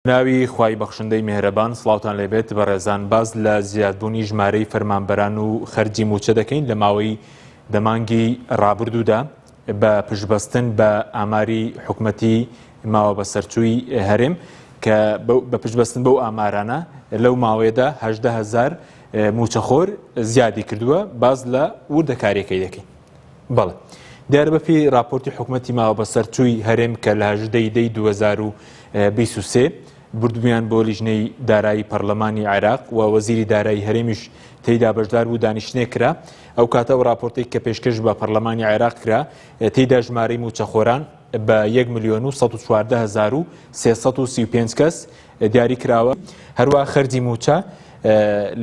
ناوی خوای بەخشندەی میهرەبان سڵاوتان لێبێت بەڕێزان باس لە زیادبوونی ژمارەی فەرمانبەران و خەرجی مووچە دەکەین لە ماوەی دەمانگی ڕابردوودا بە پشتبەستن بە ئاماری حکومەتی ماوە بەسەرچووی هەرێم کە بە پشتبەستن بەو ئامارانە لەو ماوەیەدا هەژدە هەزار مووچەخۆر زیادی کردووە باس لە وردەکاریەکەی دەکەین. بەڵێ. دیارە بەپێی راپۆرتی حکومەتی ماوە بەسەرچووی هەرێم کە لە 18 دەی 2023 بردبوویان بۆ لیژنەی دارایی پەرلەمانی عێراق و وەزیری دارایی هەرێمیش تێیدا بەشدار بوو دانیشتنێک کرا ئەو کاتە ئەو راپۆرتێک کە پێشکەش بە پەرلەمانی عێراق کرا تێیدا ژمارەی مووچەخۆران بە 1 ملیۆن و 114335 کەس دیاری کراوە هەروە خەرجی مووچە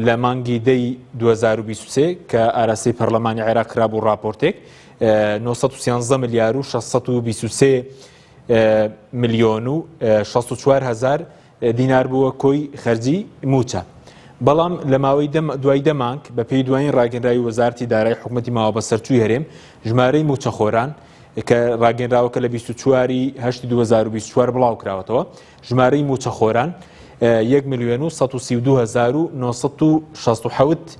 لە مانگی دەی 2023 کە ئاراستەی پەرلەمانی عێراق کرابوو راپۆرتێک 913 ملیار و 623 ملیۆن و 64 هزار دینار بووە کۆی خەرجی مووچە. بەڵام لە ماوەی دوای دە مانگ بە پێی دوایین ڕاگەنراوی وەزارتی دارای حکوومەتی ماوە بەسەرچووی هەرێم ژمارەی مووچەخۆران کە ڕاگەنراوەکە لە 24 هەشتی 2024 بڵاو کراوەتەوە ژمارەی مووچەخۆران یەک ملیۆن و 132 هەزار و 967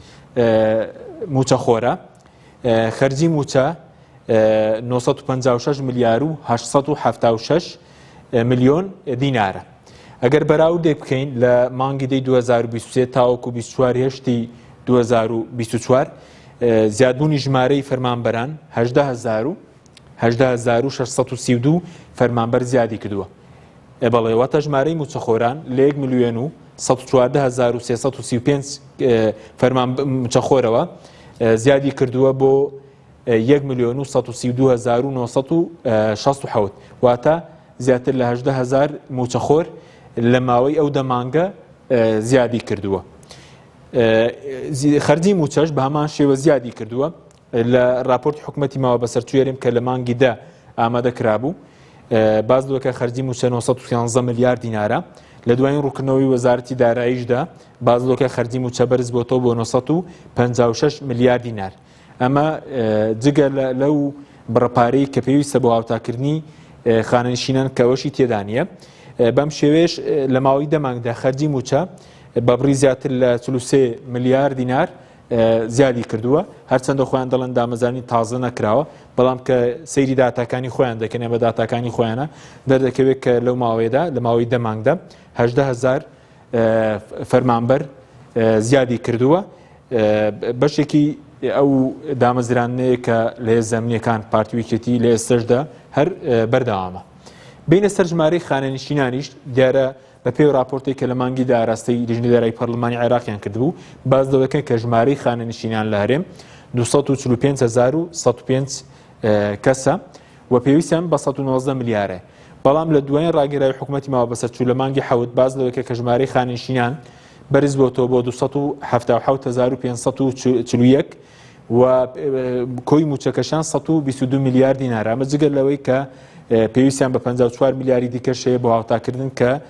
مووچەخۆرە، خەرجی مووچە 956 ملیار و 876 ملیۆن دینارە. ئەگەر بەراوردێک بکەین لە مانگی دەی 2023 تاوەکو 24 هێشتی 2024 زیادبوونی ژمارەی فەرمانبەران 18 و 18632 فەرمانبەر زیادی کردووە. ئێ بەڵێ واتە ژمارەی مووچەخۆران لە یەک ملیۆن و 114335 فەرمان مووچەخۆرەوە زیادی کردووە بۆ 1 ملیۆن و 132967 واتە زیاتر لە 18 هزار مووچەخۆر لە ماوەی ئەو دە مانگە زیادی کردووە. خەرجی مووچەش بە هەمان شێوە زیادی کردووە لە راپۆرتی حکومەتی ماوە بەسەرچووی هەرێم کە لە مانگی دە ئامادە کرابوو باس لەوە کە خەرجی مووچە 913 ملیار دینارە لە دوایین ڕوونکردنەوەی وەزارەتی داراییشدا باس لەوە کە خەرجی مووچە بەرز بۆتەوە بۆ 956 ملیار دینار ئەمە جگە لەو بڕە پارەی کە پێویستە بۆ هاوتاکردنی خانەنشینان کەوەشی تێدا نییە بەم شێوێش لە ماوەی دە مانگدا خەرجی مووچە بە بڕی زیاتر لە 43 ملیار دینار زیادی کردووە هەرچەندە خۆیان دەڵێن دامەزرانی تازە نەکراوە بەڵام کە سەیری داتاکانی خۆیان دەکەن ئێمە داتاکانی خۆیانە دەردەکەوێت کە لەو ماوەیەدا لە ماوەی دە مانگدا 18هزار فەرمانبەر زیادی کردووە بەشێکی ئەو دامەزراندنەیە کە لە هێزە ئەمنیەکان پارتی ویکێتی لە ئێستشدا هەر بەردەوامە بینە سەر ژمارەی خانەنشینانیش دیارە بەپێی راپۆرتێک کە لە مانگی دا ئاراستەی لیژنەی دارایی پەرلەمانی عێراقیان کردبوو، باس لەوە دەکەن کە ژمارەی خانەنشینان لە هەرێم 245105 کەسە و پێویستیان بە 119 ملیارە. بەڵام لە دوایین راگەراوی حکومەتی ماوە بەسەرچوو لە مانگی حەوت باس لەوە کرد کە ژمارەی خانەنشینان بەرز بۆتەوە بۆ 277541 و کۆی مووچەکەشیان 122 ملیار دینارە ئەمە جگە لەوەی کە پێویستیان بە 54 ملیاری دیکەش هەیە بۆ هاوتاکردن کە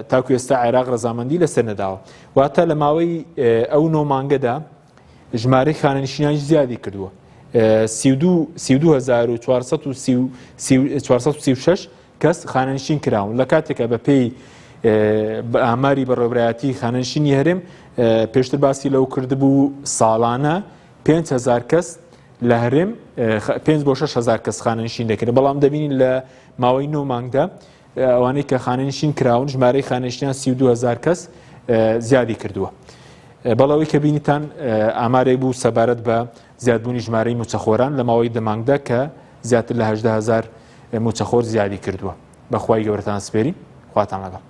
تاکو ئێستا عێراق ڕەزامەندی لەسەر نەداوە واتە لە ماوەی ئەو نۆ مانگەدا ژمارەی خانەنشینانیش زیادی کردووە 436 کەس خانەنشین کراون لە کاتێکە بە پێی ئاماری بەڕێوەبەرایەتی خانەنشینی هەرێم پێشتر باسی لەو کردبوو ساڵانە 5هزار کەس لە هەرێم 5 بۆ 6هزار کەس خانەنشین دەکرێت بەڵام دەبینین لە ماوەی نۆ مانگدا ئەوانەی کە خانەنشین کراون ژمارەی خانەنشینان 32هزار کەس زیادی کردووە. بەڵەوەی کە بینیتان ئامارێک بوو سەبارەت بە زیادبوونی ژمارەی موچەخۆران لە ماوەی دەمانگدا کە زیاتر لە 18هزار موچەخۆر زیادی کردووە بەخوای گەورەتان سپێری خواتان لەگەڵ.